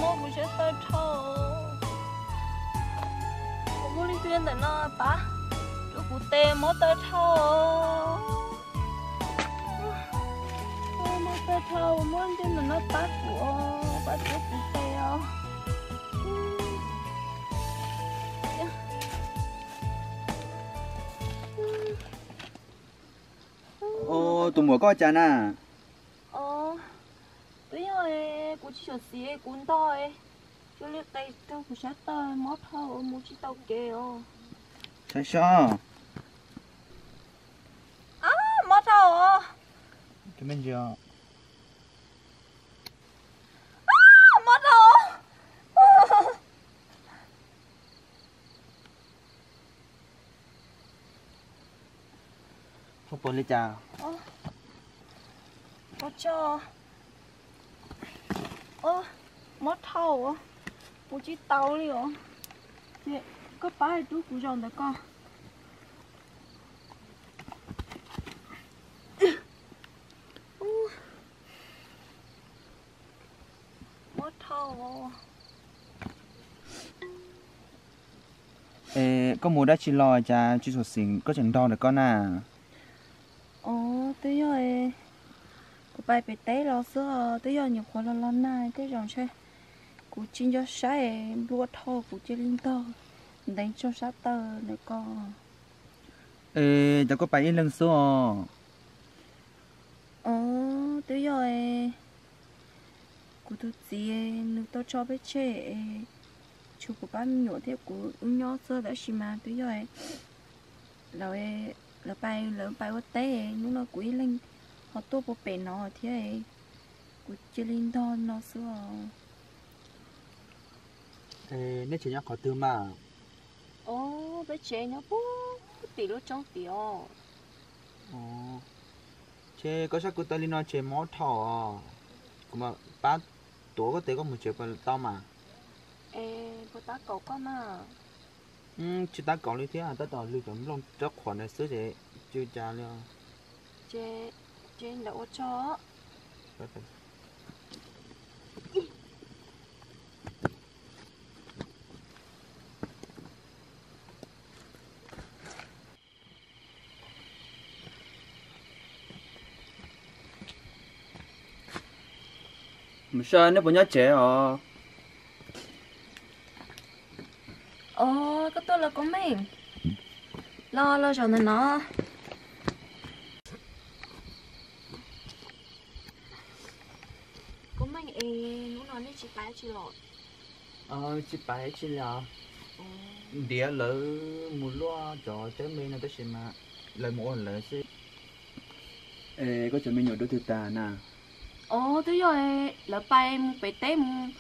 Kuv siab tawg dhau. Kuv muab leej twg ntawm no pab rub kuv tes, mob tawg dhau. Mob tawg dhau, muab leej twg ntawm no pab kuv, pab rub kuv tes os. Tus muam koj cas na? Twb yog kuv tsis xyuam xim kuv ntog, cia li qe raug kuv sab taw, mob dhau mus tsis tau kev os. Saib seb. Mob dhau os. Mob dhau. Puas li cas? Ua tsaug. Mob dhau, mus tsis tau li os. Ces koj pab rub kuv zaum ntawm ko. Mob dhau. Es koj mus dab tsi los cas tsis xyuam xim koj tseem ntog ntawm koj na? Os, twb yog kuv pais pem teb los xwb os, twb yog nyuam qhuav los los nag tej zaum ntshe kuv tsis nco saib, nplua dhau kuv cia li ntog ntev tsaug sab taw ntawm ko. Es cas koj pais ib leeg xwb os? Os, twb yog kuv tus txiv nws tau tso peb tseg, tshuav kuv pab me nyuam thiab kuv wb nyob xwb, tab sis mas twb yog lawv, lawv pais, lawv pais ua teb, hnub no kuv ib leeg ho tuaj puag pem no thiab, kuv cia li ntog no xwb os. Nej tsev nyob qhov twg mas? Os, peb tsev nyob puag tim lub roob tim os. Ces koj sab kuv taw li no ces mob dhau os. Kuv mam pab tuav koj tes koj mus tsev puas tau mas? Es puas tab kaum koj mas? Tsis tab kaum li thiab, tab tom lwg cov nplooj rab qhuam ntawd xwb ces tsis ua cas li os. Ces ntawd ua tsaug. Mus saib nej puas nyob tsev os? Os, koj tuaj los Koob Meej. Los, los zaum ntawm no. Koob Meej es, hnub no nej tsis pais dab tsi los? Tsis pais dab tsi li os. Ntiav lawv mus luaj cov cawb me no tab sis mas lawv mus ua lawv xwb. Es koj cov me nyuam dua twg tag na? Os, twb yog lawv pais mus pem teb mus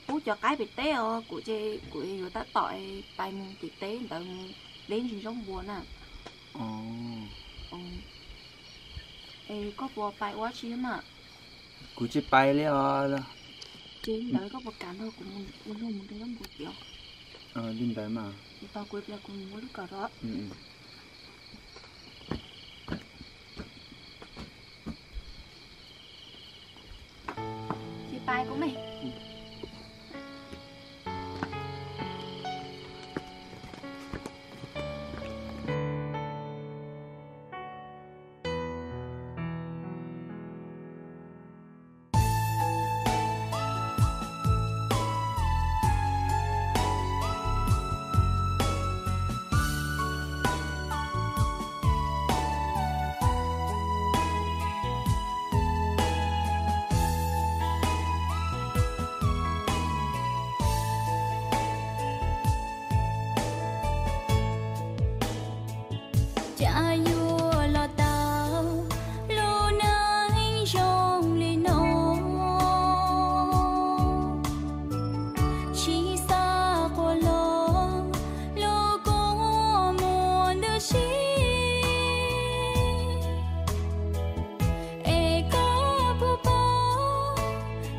pub cov qaib pem teb os, kuv ces kuv yuav tab tom pais mus tim teb ntawd mus deb ntsis zaub npua na. Es koj puas pais ua dab tsi mas? Kuv tsis pais li os. Ces ntawd koj puas kam nrog kuv mus luag mus de zaub npua tiag? Li ntawd mas. Tos kuv pliag kuv mus ua lub kawm rau. Tsis pais kuv me. Cas yuav los tau lub neej zoo li no, tsis xav quaj los los kuj muaj ntws si. Es koj puas paub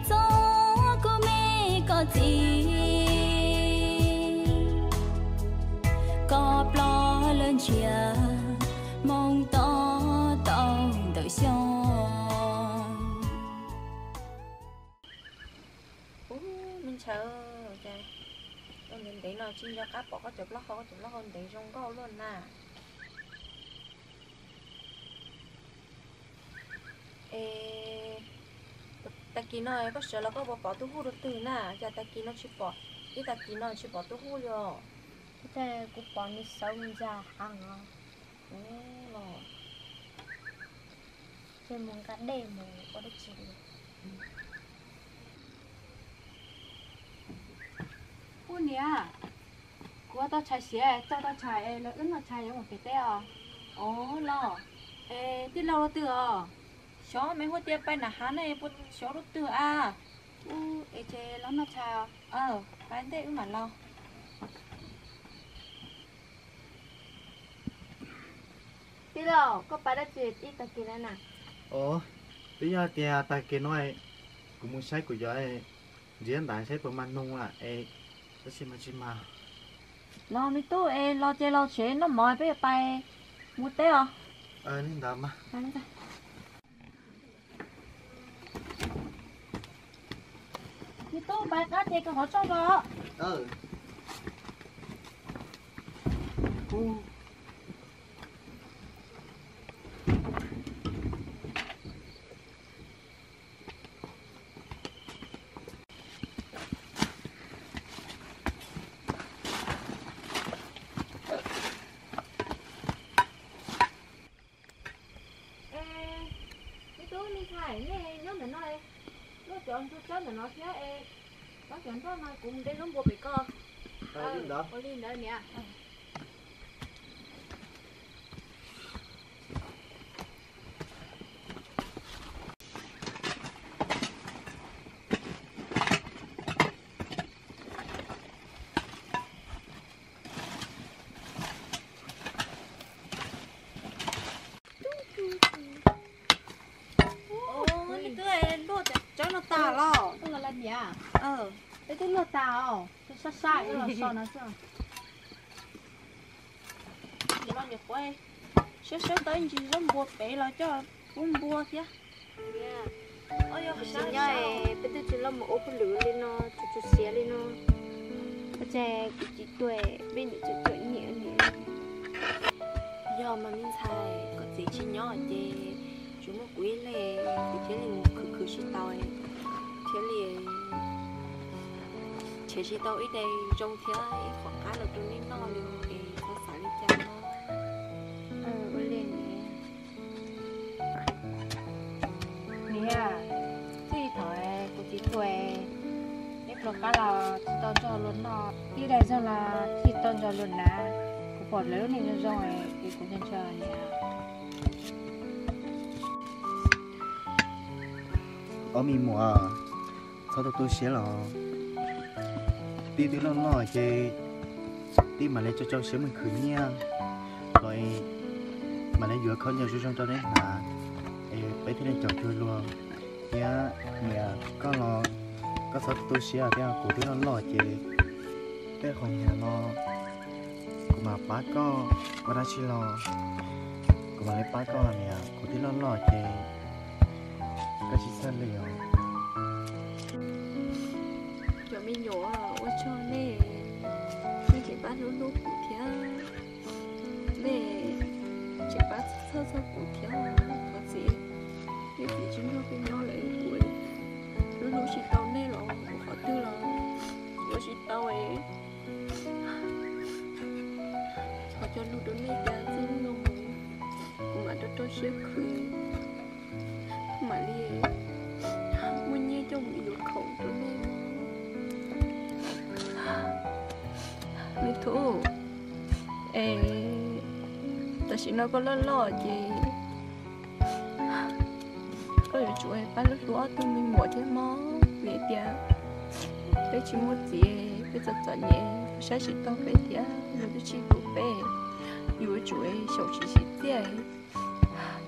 txog kuv me koj txiv, koj ploj lawv ntsiag moo to tau ntawm xyoo. Ub, me Aw, cas ntev ntev no tsis nco qab pom koj cov plaub hau, koj cov plaub hau ntev zoo nkauj luaj na. Es tag kis no koj sawv los koj puas pom tub Huj rau twg na? Cas tag kis no tsis pom, ib tag kis no tsis pom tub Huj li os? Kuv pom nws sawv mus ntxa hav os. Ua los, ces mus nqa dej mus ua dab tsi li. Ub niam, kuv ua tau tshais siav, tau tau tshais es lawv wb noj tshais yuav mus pem teb os. Ua los, es tij laug rau twg os? Xyov, me hu tias pais nram hav ne, puas xyov rau twg a? Ub, es ces los noj tshais os. Pais ntej wb mam los. Tij laug, koj pais dab tsi ib tag kis no na? Os, twb yog tias tag kis no kuv mus saib kuv cov ntxiv ntaiv saib puas mag noog lawm es, tab sis mas tsis mag. Los me tub, es los ces los tsev noj mov peb yuav pais mus teb os. Li ntawd mas. Me tub, pais qab ces koj hov tso los. Es, me tub me ntxhais, nej nyob ntawm no, luaj cov ntsuag tsawb ntawm no thiab es, pab cov nroj no kuv mus de zaub npua pem koj. Ua li ntawd niam. Ub, me tub, luaj tsawb no tas los? Peb twb luaj tas os, sab sab los so no xwb. Sawv sawv tau ntsis zaub npua pem los coj pub npua thiab. Kuv tsis nyob es peb twb tsis loj mus ua hauj lwm li no, tsuas tsuas siav li no. Ua cas kuv txiv tuag peb niam tseem tuaj nyiam niam. Yog mas me ntxhais, koj txiv tsis nyob ces tsuas muaj kuv ib leeg, kuv thiaj li mus khwv khwv tsis tau, thiaj li nrhiav tsis tau ib daim zoo thiab ib qho qab los rau nej noj li es txhob xav li cas no. Ua li niam, txij thaum kuv txiv tuag, ib pluas qab los tsis tau nrog luag noj, ib daim zog los tsis tau nrog luag hnav. Kuv pom lawv lub neej zoo zoo es kuv nco nco niam. Ob me muam, txhob tu tu siab los. Tij twb loj loj ces tij mam li tso tso siab mus khwv nyiaj los es mam li yuav khaub ncaws zoo zoo rau neb hnav es peb thiaj li caum cuag luag. Thiab niam, koj los koj txhob tu tu siab thiab, kuv twb loj loj ces tej qhov nyiam los kuv mam pab koj, ua dab tsi los kuv mam li pab koj niam, kuv twb loj loj ces koj tsis txhawj li os. Cov me nyuam, ua tsaug nej, nej tseem pab hlub hlub kuv thiab, nej tseem pab txhawj txhawj kuv thiab. Thov txim, nej txiv tsis nrog peb nyob lawm, kuv hlub hlub tsis tau nej los ua qhov twg los ua tsis tau es. Thov cog lus rau nej tias txij hnub no mus kuv mam rau rau siab khwv, mam li muaj nyiaj coj mus yuav khoom rau nej. Me tub, es tam sim no koj loj loj ces koj yuav tsum pab hlub hlub ob tug me nyuam thiab mog, vim tias peb tsis muaj txiv, peb txom txom nyem, saib tsis taug peb thiab luag twb tsis hlub peb. Yus yuav tsum xyaum tsis tsim txiaj yus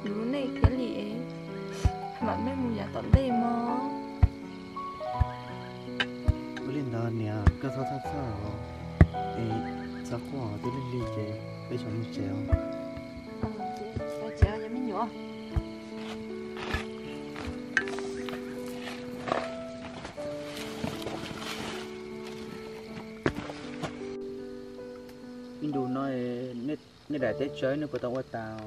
lub neej thiaj li mam mej mus yav tom ntej mog. Ua li ntawd niam, koj txhob txhawj txhawj os, es txhob quaj, twb lig lig ces peb sawv mus tsev os. Tsev os me nyuam. Nram teb tsawb nej puas tau ua tas?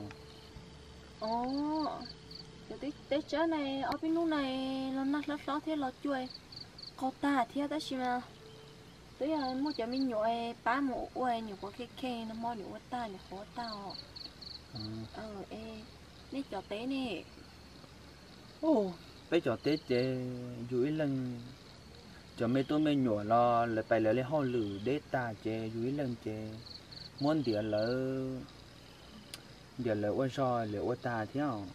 Os, cov teb tsawb na, ob peb hnub na los nag hlob hlob thiab los cua qaug tag thiab, tab sis mas twb yog muaj cov me nyuam pab mus ua, nyuam qhuav khe khe, nag hmo nyuam ua tag, nyuam qhuav ua tag os. Nej cov teb ne? Peb cov teb ces yus ib leeg, cov me tub me nyuam los lawv pais lawv li hauj lwm deb tag ces yus ib leeg ces muab ntiav lawv, ntiav lawv ua zog lawv ua tag thiab os.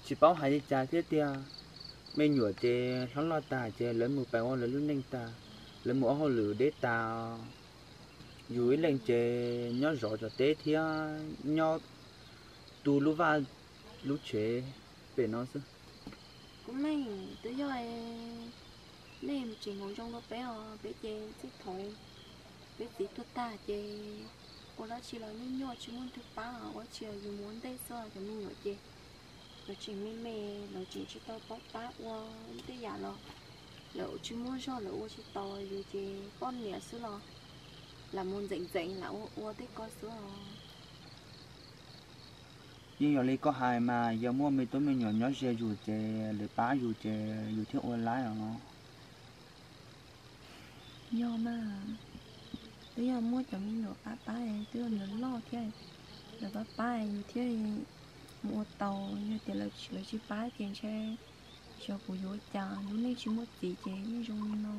Tsis paub hais li cas thiab tiag. Me nyuam ces hlob loj tag ces lawv mus pais ua lawv lub neej tag, lawv mus ua hauj lwm deb tas. Yus ib leeg ces nyob zov cov teb thiab nyob tu lub vaj lub tsev pem no xwb. Kuv meej, twb yog nej tsis mus zoo rau peb os, peb ces txij thaum peb txiv tuag tag ces ua dab tsi los nyuaj nyuaj tsis muaj leej twg pab, ua tsis yus mus ua ntej xwb, cov me nyuam ces lawv tseem me me, lawv tseem tsis tau paub pab ua tej yam los lawv tsis muaj zog lawv ua tsis tau, yus ces poj niam xwb los lam mus ntxeev ntxeev lam ua ua tej ko xwb os. Yeej yog li koj hais mas, yog muaj me tub me nyuam nyob ze yus ces lawv pab yus ces yus thiaj ua laib os. Yog mas, twb yog muaj cov me nyuam pab pab, twb yog lawv loj thiab, lawv pab pab yus thiaj mus ua tau. Yog tias lawv tsis, lawv tsis pab ces ntshe xyov kuv yuav ua cas, lub neej tsis muaj txiv ces yeej zoo li no.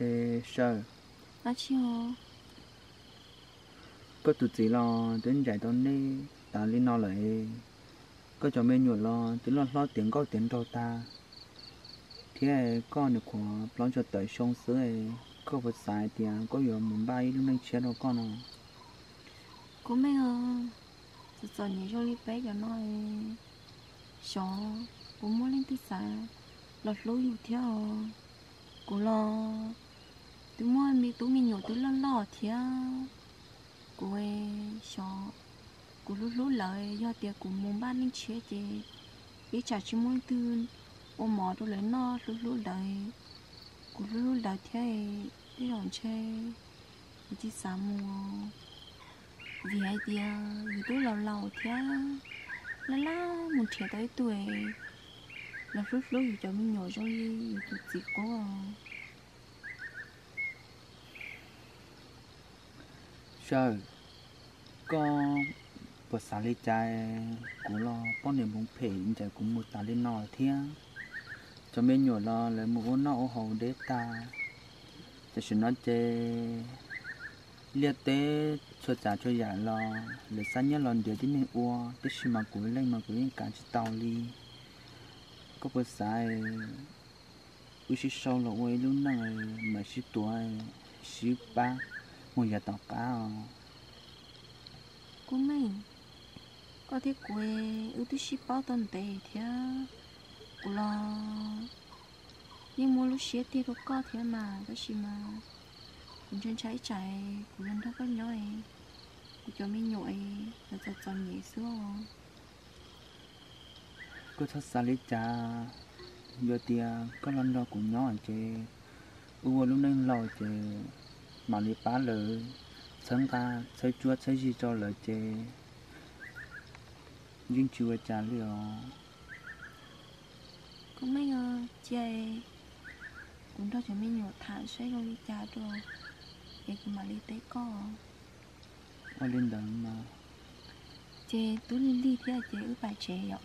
Es Sawm, dab tsi os? Koj tus txiv los twb ncaim tau nej tas li no lawm, koj cov me nyuam los twb loj hlob tiav nkauj tiav nraug tag, thiab koj nyuam qhuav plaub caug tawm xyoo xwb, koj puas xav hais tias koj yuav mus npaj ib lub neej tshiab rau koj no? Kuv meej os, txom txom nyem zoo li peb cov no, xyov puas muaj leej twg xav los hlub yus thiab os. Kuv los twb muaj me tub me nyuam twb loj loj thiab, kuv xyov kuv hlub hlub lawv, yog tias kuv mus npaj neej tshiab ces ib tsam tsis muaj leej twg ua mov rau lawv noj, hlub hlub lawv, kuv hlub hlub lawv thiab, tej zaum ntshe kuv tsis xav mus, vim hais tias yus twb laus laus thiab, laj laj mus nrhiav tau ib tug los hlub hlub yus cov me nyuam zoo li yus tus txiv qub. Sawm, koj puas xav li cas? Kuv los poj niam npoo phem ncaim kuv mus tas li no thiab. Cov me nyuam los lawv mus ua noj ua haus deb tag. Tam sim no ces liaj teb txhua tsav txhua yam los lawv xa nyiaj los ntiav tib neeg ua, tiam sis mas kuv leej mas kuv yeej kav tsis tau li. Koj puas xav wb sib sau los ua ib lub neej, mam sib tuav sib pab mus yav tom qab os? Kub Meej, koj thiab kuv wb twb sib paub tau ntev thiab, kuv los yeej muaj lub siab tiag rau koj thiab mas, tab sis mas kuv ntshai ntshai tsam kuv los nrog koj nyob, kuv cov me nyuam lawv txom txom nyem xwb os. Koj txhob xav li cas, yog tias koj los nrog kuv nyob ces wb ua lub neej laus ces mam li pab lawv txhawb nqa txhawb cuab txhawb zig rau lawv ces yeej tsis ua cas li os. Kub Meej, cia kuv nrog cov me nyuam tham saib zoo li cas dua es kuv mam li teb koj. Ua li ntawd mas. Ces twb lig lig thiab ces wb pais tsev yom.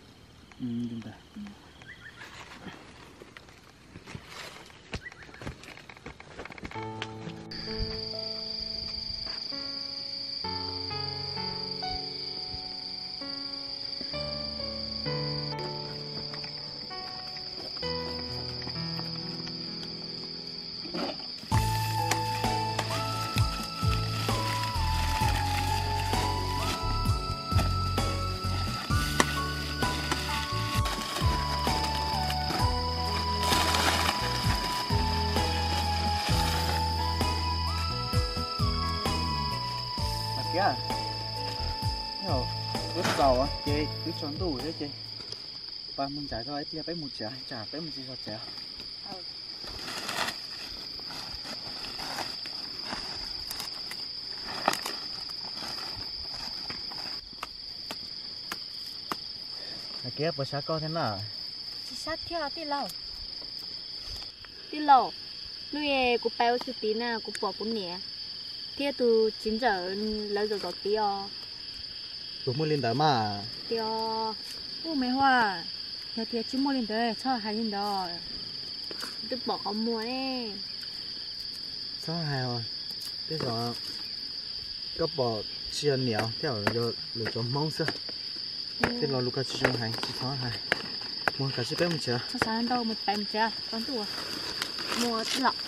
Kiab, wb txaus ces twb tsaus ntuj thiab ces pab mus ntsais tau ib pliag peb mus tsev, tsam peb mus tsis txog tsev. Kiab puas sab koj thiab na? Tsis sab thiab tij laug. Tij laug, hnub kuv pais ua xwb tid na kuv pom kuv niam thiab tus txiv ntxawm lawv zaum zaum tid os. Puas muaj li ntawd mas? Tias, ub me Huaj, yog tias tsis muaj li ntawd txhob hais li ntawd, twb pom qhov muag ne. Txhob hais os, tej zaum koj pom tsis yog niam thiab yog lawv cov Hmoob xwb. Tej lo lus koj tsis zoo hais tsis txhob hais. Mus, kav tsij peb mus tsev. Txhob xav ntau, mus pais mus tsev, tsaus ntuj mus tij laug.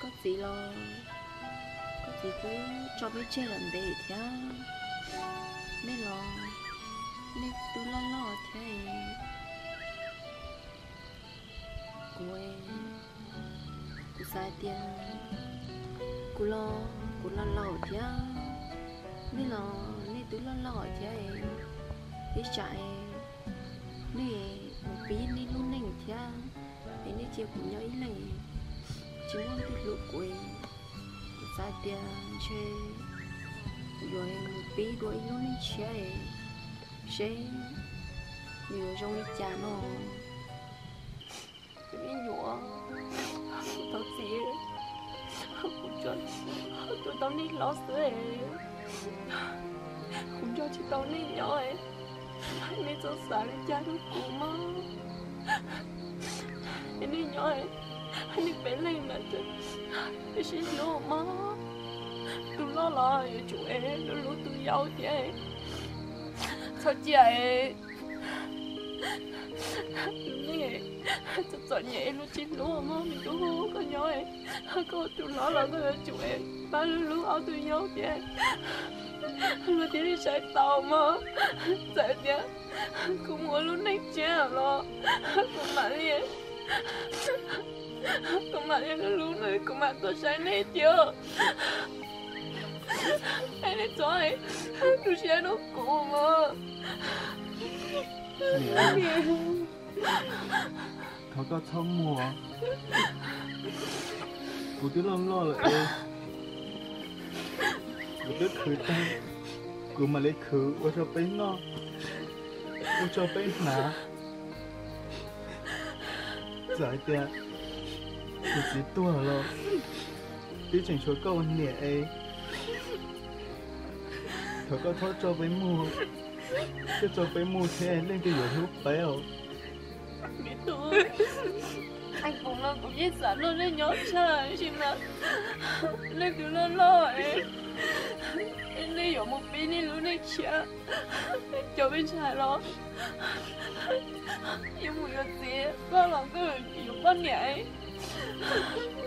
Koj txiv los, koj txiv twb tso peb tseg lawm ntev thiab. Nej los, nej twb loj loj thiab. Kuv, kuv xav tias kuv los kuv los laus thiab, nej los nej twb loj loj thiab. Ib tsam nej mus pib nej lub neej thiab, es nej cia kuv nyob ib leeg tsis muaj leej twg hlub kuv. Kuv xav tias ntshe kuv yuav mus pib dua ib lub neej tshiab seb nws yuav zoo li cas no. Tus me nyuam, thov txim, kuv tsuas tu tau nej hlob xwb, kuv nrog tsis tau nej nyob, nej txhob xav li cas rau kuv mog. Nej nyob, nej peb leeg ntawd, peb sib hlub mog. Tus loj los yuav tsum es hlub hlub tus yau thiab, txhob cia es nej Txom txom nyem es luag tsis hlub mog, me tub, koj nyob, koj tus hlob los koj yuav tsum pab luag hlub ob tug yau thiab, luag thiaj li saib tau mog. Txawm tias kuv mus ua lub neej tshiab los kuv mam li, kuv mam li hlub hlub nej, kuv mam tuaj saib nej thiab. Es nej txhob tu siab rau kuv mog. Thov koj txhob muag, kuv twb loj loj lawm es kuv twb khwv tag, kuv mam li khwv ua rau peb noj, ua rau peb hnav. Txawm hais tias kuv txiv tuag los twb tseem tshuav koj ua niam es thov koj txhob tso peb muag, koj tso peb muag thiab leej twg yuav hlub peb os? Me tub, kuv los kuv yeej xav nrog nej nyob tshaj, tab sis mas nej twb loj loj es, es nej yuav mus pib nej lub neej tshiab. Cov me ntxhais los yuav mus yuav txiv, koj los koj yuav poj niam,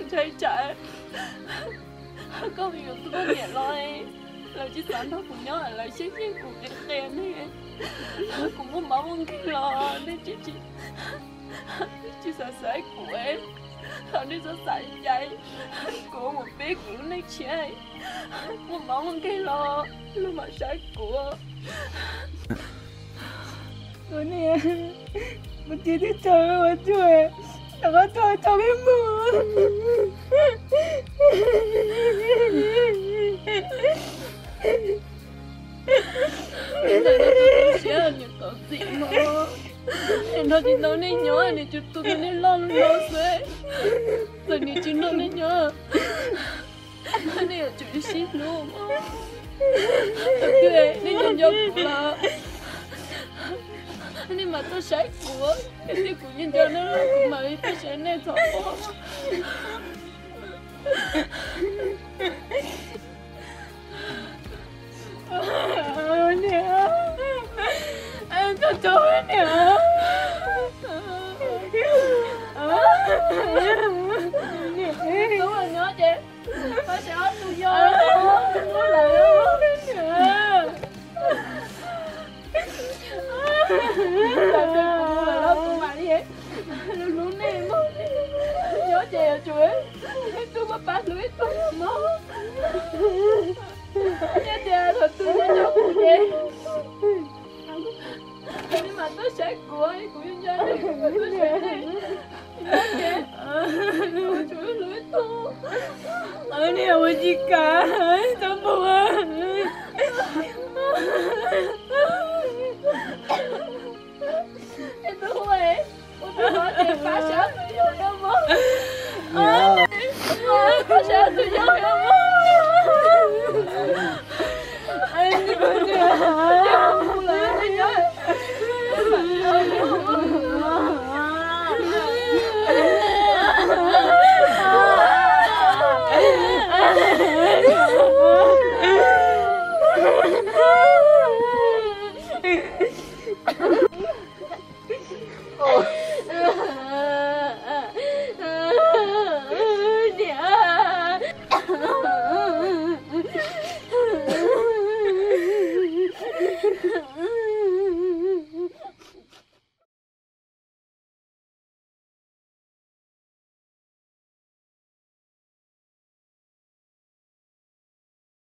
ntshai tsam koj yuav tus poj niam los lawv tsis xav nrog kuv nyob, lawv xyeej xyeej kuv qia qia nej. Kuv muaj mob muaj nkeeg los nej tsis, tsis xav saib kuv, thov nej txhob xav li cas, kuv mus pib kuv lub neej tshiab, muaj mob muaj nkeeg los luag mam saib kuv. Kuv niam, kuv txiv twb tso ua tsuag, rov qab tso tso peb mus. Ntawm no tu siab niam txom txim mog, nws nrog tsis tau nej nyob, nws tsuas tu nej loj loj xwb. Txawm nws tsis nrog nej nyob, nej yuav tsum sib hlub. Thaum twg nej nco nco kuv los nej mam tuaj saib kuv, tiam sis kuv nco nco nej, kuv mam li tuaj saib nej txhob quaj. Niam, koj tso niam. Tub nyob ces pab saib ob tug yau, lub lawm. Kuv mam li hlub nej mog, nyob ces yuav tsum ib tug pab pab hlub ib tug mog. Thiab tias thaum twg nyob nco kuv ces nej mam tuaj saib kuv, kuv nco nco nej, kuv mam tuaj saib nej. Nyob ces yuav tsum hlub ib tug. Niam ua tsis kam, txhob mus. Es tus hu es, ua tus hu ces pab sab tus yau yog mog. Pab sab tus yau yog mog.